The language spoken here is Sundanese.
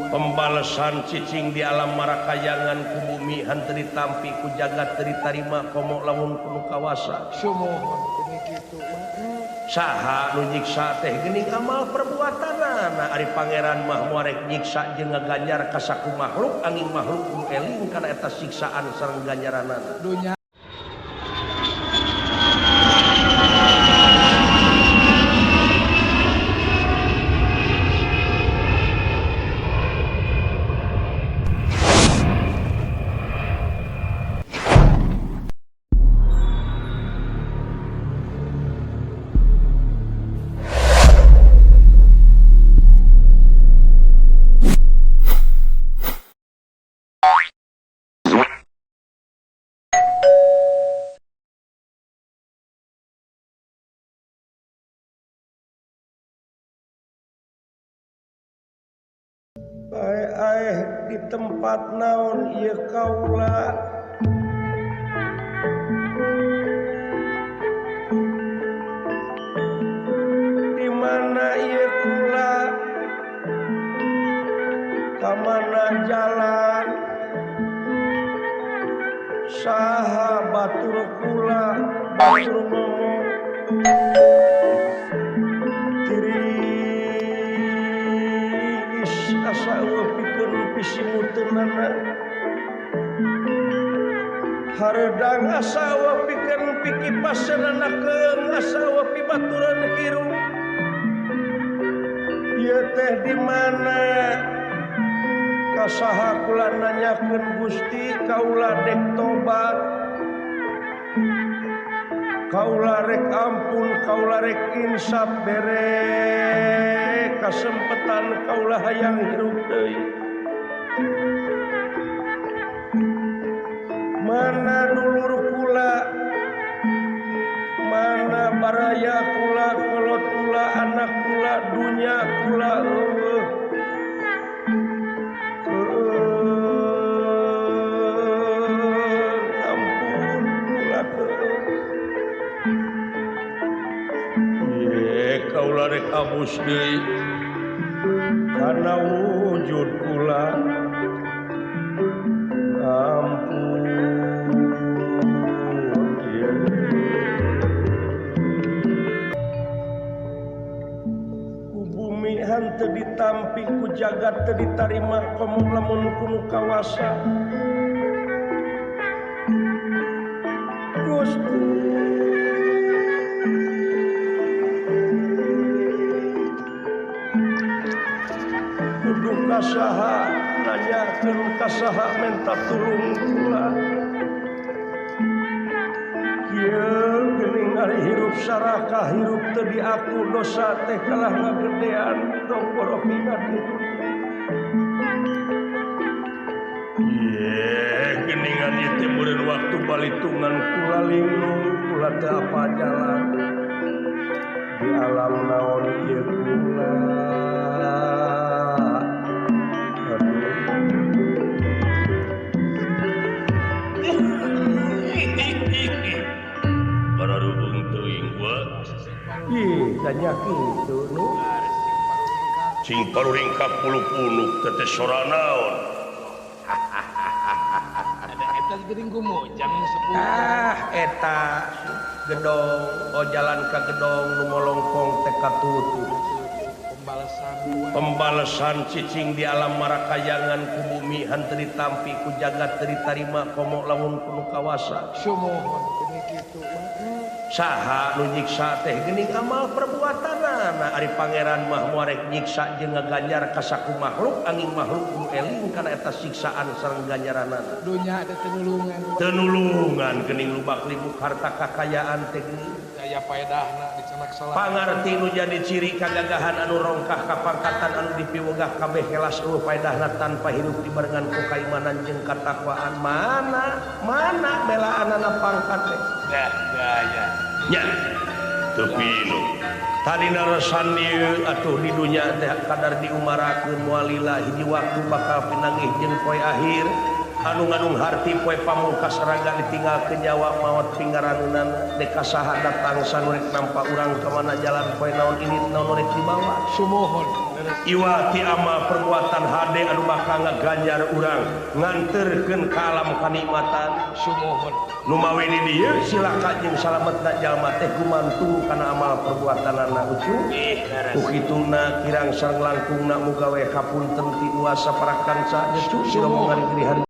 Pembalasan cicing di alam marakayangan ku bumi henteu ditampi ku jagat teu ditarima komo lamun kudu kawasa. Sumuhun kitu. Saha nu nyiksa teh geuning amal perbuatanana ari pangeran mah moal rek nyiksa jeung ngaganjar ka saku makhluk angin makhluk kudu eling kana eta siksaan sareng ganjaranana. Dunya Aeh di tempat naon ieu kaula di mana ieu kula ka mana jalan saha batur kula batur ngomong asa eueuh pikeun pisimuteunana hareudang asa eueuh pikeun pikipaseunana keung asa eueuh pibaturan hirup ieu teh di mana ka saha kula nanyakeun Gusti kaula dek tobat kaula rek ampun kaula rek insaf bere kasempetan kaula hayang hirup deui mana dulur kula mana baraya kula kolot kula anak kula dunya kula eueuh ampun kula keueuh ye kaula rek abus deui karena wujud kula ampun ya. Ku bumi henteu ditampi ku jagat teu ditarima komo lamun kudu kawasa Gusti kasaha nanyakeun kasaha menta tulung kula kieu geuning ari hirup sarakah hirup teu diaku dosa teh kalah ngagedean tong boroh ingat ye geuningan ieu teh meureun waktu balitungan kula linglung kula teu apa jalan di alam naon ieu kula. Ih, tanya kitu nu. Cing paruringkap puluh-puluh teh sora naon. Ada eta geuning gumujang sepuh. Ah, eta gedong, oh jalan ka gedong nu molongkong teh katutup. Pembalasan cicing di alam marakayangan ku bumi henteu ditampi ku jagat teu ditarima komo lamun kudu kawasa. Sumuhun kitu. Saha nu nyiksa teh geuning amal perbuatanana ari pangeran mah moal rek nyiksa jeung ngaganjar ka saku makhluk angin makhluk kudu eling kana eta siksaan sareng ganjaranana. Dunya ada tenulungan. Tenulungan geuning lubak libuk harta kakayaan teh geuning daya paedahna dicenak salah. Pangarti nu jadi ciri kagagahan anu rongkah kapangkatan anu dipiwegah kabeh kelas eueuh paedahna tanpa hirup dibarengan ku kaimanan jeung katakwaan mana mana belaanana pangkat teh. Dah gaya. Nya teu pinuh. Tadina resan ieu atuh di dunya teh kadar diumarakeun moal lila hiji waktu bakal pinanggih jeung poe akhir anu nganung harti poe pamungkas raga ditinggalkeun nyawa maot pingaraneunana dek saha datang sanurek nampa urang ka mana jalan poe naon ini naon rek dibawa. Sumuhun. Iwa ti amal perbuatan hade anu bakal ngaganjar urang nganterkeun ka alam kanikmatan. Sumuhun. Numawi di dieu silaka jeung salametna jalma teh gumantung kana amal perbuatanana ucu. Ku kituna kirang sareng langkungna muga we kapunten ti uasa parakanca nya cu si rombongan Giri Harja.